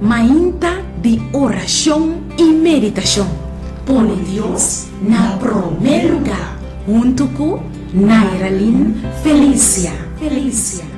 Mainta di orashon i meditashon. Pone Dios na promé lugá huntu ku Nairalyn Felicia. Felicia.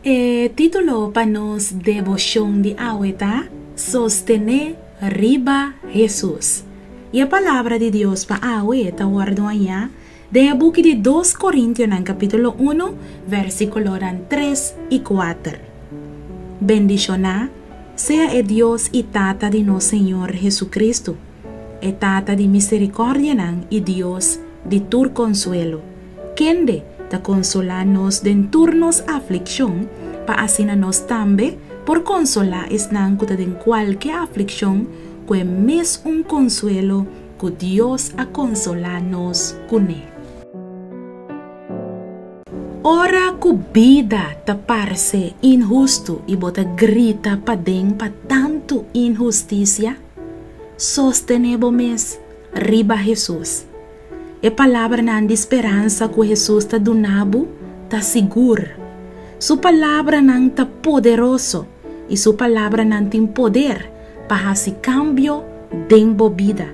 E título pa nos deboshon di awe ta Sostené Riba Hesus. I e Palabra di Dios pa awe ta wòrdu hañá den e buki di Dos Korintionan kapítulo unu vèrsikulonan tres i kuater. Bendishoná sea e Dios i Tata di nos Señor Hesukristu, e Tata di miserikòrdianan i Dios di tur konsuelo, Kende ta konsolá nos den tur nos aflikshon, pa asina nos tambe por konsolá esnan ku ta den kualke aflikshon ku e mes un konsuelo ku Dios a konsolá nos kuné. Ora ku bida ta parse inhustu i bo ta grita paden pa tantu inhustisia, sostené bo mes riba Hesus. E palabranan di speransa ku Hesus ta duna bo ta sigur. Su palabranan ta poderoso i su palabranan tin poder pa hasi kambio den bo bida.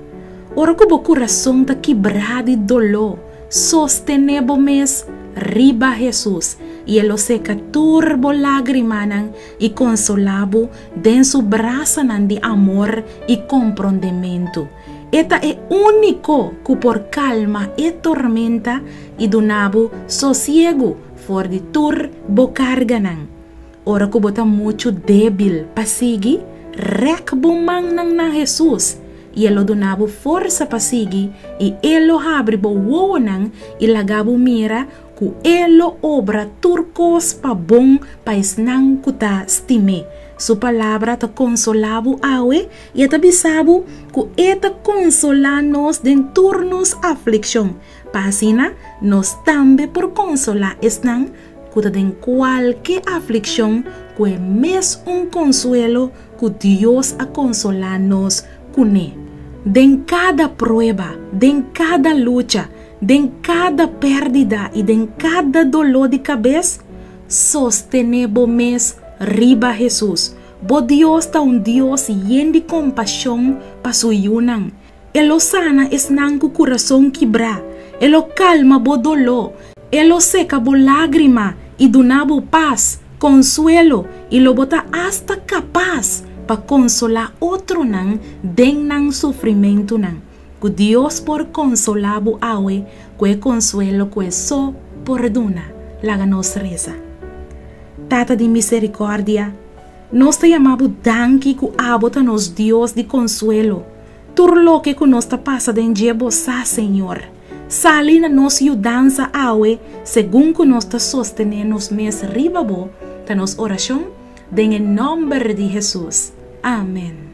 Ora ku bo kurason ta kibrá di doló, sostené bo mes riba Hesus i e lo seka tur bo lágrimanan i konsolá bo den su brasanan di amor i komprondementu. E ta e úniko ku por kalma e tormenta i duna bo sosiegu for di tur bo karganan. Ora ku bo ta muchu débil pa sigui, rèk bo mannan na Hesus, i e lo duna bo forsa pa sigui i e lo habri bo wowonan i laga bo mira ku e lo obra tur kos pa bon pa esnan ku ta stim'é. Su Palabra ta konsolá bo awe i e ta bisa bo ku e ta konsolá nos den tur nos aflikshon, pa asina nos tambe por konsolá esnan ku ta den kualke aflikshon ku e mes un konsuelo ku Dios a konsolá nos kuné. Den kada prueba, den kada lucha, Den kada pèrdida i den kada doló di kabes, sostené bo mes riba Hesus. Bo Dios ta un Dios yen di kompashon pa su yunan. E lo sana esnan ku kurason kibrá, e lo kalma bo doló, e lo seka bo lágrima i duna bo pas, konsuelo i lo bo ta asta kapas pa konsolá otronan den nan sufrimentunan. Ku Dios por konsolá bo awe ku e konsuelo ku e so por duna. Laga nos resa. Tata di miserikòrdia, nos ta yama bo danki ku abo ta nos Dios di konsuelo. Tur loke ku nos ta pasa den dje bo sa, Señor. Sali na nos yudansa awe segun ku nos ta sostené nos mes riba bo, ta nos orashon den e nòmber di Hesus. Amen.